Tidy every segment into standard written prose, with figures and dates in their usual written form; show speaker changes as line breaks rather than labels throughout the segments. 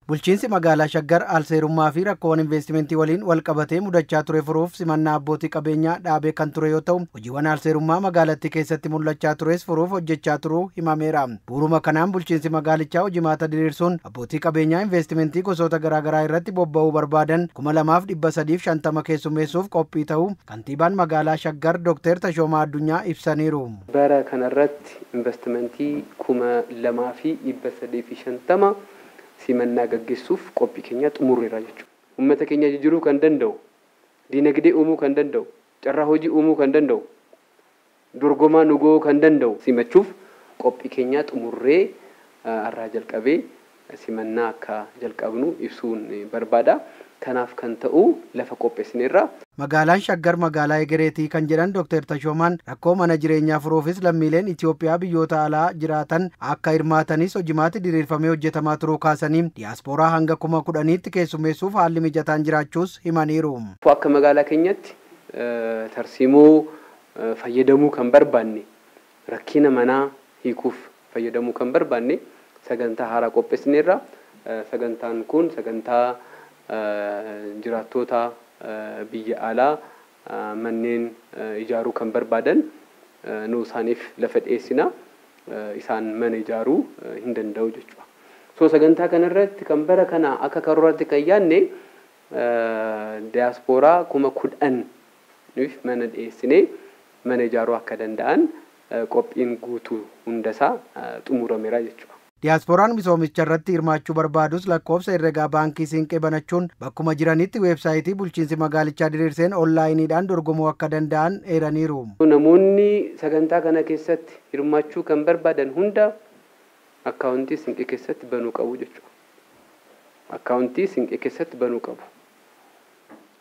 Bulchiinsi magaalaa Shaggar alseerummaa fi rakkoowwan investimentii waliin wal qabatee mudachaa ture furuuf simannaa abbootii qabeenyaa dhaabee kan ture yoo ta'u, hojiiwwan alseerummaa magaalattii keessatti mul'achaa tures furuuf hojjechaa turuu himameera. Bu'uuruma kanaan bulchiinsi magaalichaa hojimaata diriirsuun abbootii qabeenyaa investimentii gosoota garaagaraa irratti bobba'uu barbaadan 2350 keessummeessuuf qophii ta'uu kantiibaan magaalaa Shaggar Dr. Tashoomaa Addunyaa ibsaniiru.
Bara kanarratti investimentii 2350 simannaa gaggeessuuf qophii keenya xumurreera jechuudha. Uummata keenya jijjiiruu kan danda'u, diinagdee uumuu kan danda'u, carraa hojii uumuu kan danda'u, dorgomaa nu go'uu kan danda'u simachuuf qophii keenya xumurree har'aa jalqabee simannaa akka jalqabnu ibsuun barbaada. Kanaaf kan ta'u lafa qopheessineerra.
Magaalaan Shaggar magaalaa egereetii kan jedhan Dr. Tashoomaan rakkoo mana jireenyaa furuufis lammiileen Itoophiyaa biyyoota alaa jiraatan akka hirmaatanis hojimaatti diriirfamee hojjetamaa turuu kaasanii diyaaspooraa hanga 10,000tti keessummeessuuf haalli mijataan jiraachuus himaniiru.
Akka magaalaa keenyatti tarsiimoo fayyadamuu kan barbaanne, rakkina manaa hiikuuf fayyadamuu kan barbaanne sagantaa haaraa qopheessineerra. Sagantaan kun sagantaa jiraattota biyya alaa manneen ijaaruu kan barbaadan nu isaaniif lafa dhiyeessina, isaan mana ijaaruu hin danda'u jechuudha. So sagantaa kanarratti kan bara kana akka karooraatti kan yaadne diyaaspooraa 10,000 mana dhiyeessinee mana ijaaruu akka danda'an qophiin guutuu hundasaa xumurameera jechuudha.
Diyaaspooraan misoomicha irratti hirmaachuu barbaadus lakkoofsa herregaa baankii Siinqee banachuun bakkuma jiranitti weebsaayitii bulchiinsi magaalichaa diriirseen onlaayiniidhaan dorgomuu akka danda'an eeraniiru.
Namoonni sagantaa kana keessatti hirmaachuu kan barbaadan hunda akkaawuntii Siinqee keessatti banuu qabu jechuudha. Akkaawuntii Siinqee keessatti banuu qabu.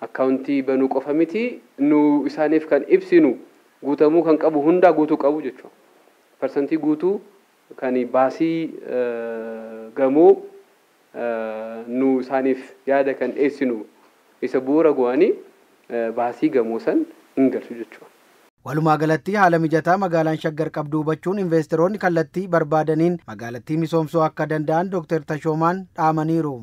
Akkaawuntii banuu qofa miti, nu isaaniif kan ibsinu guutamuu kan qabu hundaa guutuu qabu jechuudha. Parsantii guutuu kan baasii gamoo nu isaaniif yaada kan dhiyeessinu isa bu'uura go'anii baasii gamoo san hin galchu jechuudha.
Walumaa galatti haala mijataa magaalaan Shaggar qabdu hubachuun investeroonni kallattii barbaadaniin magaalattii misoomsuu akka danda'an Dr. Tashoomaan dhaamaniiru.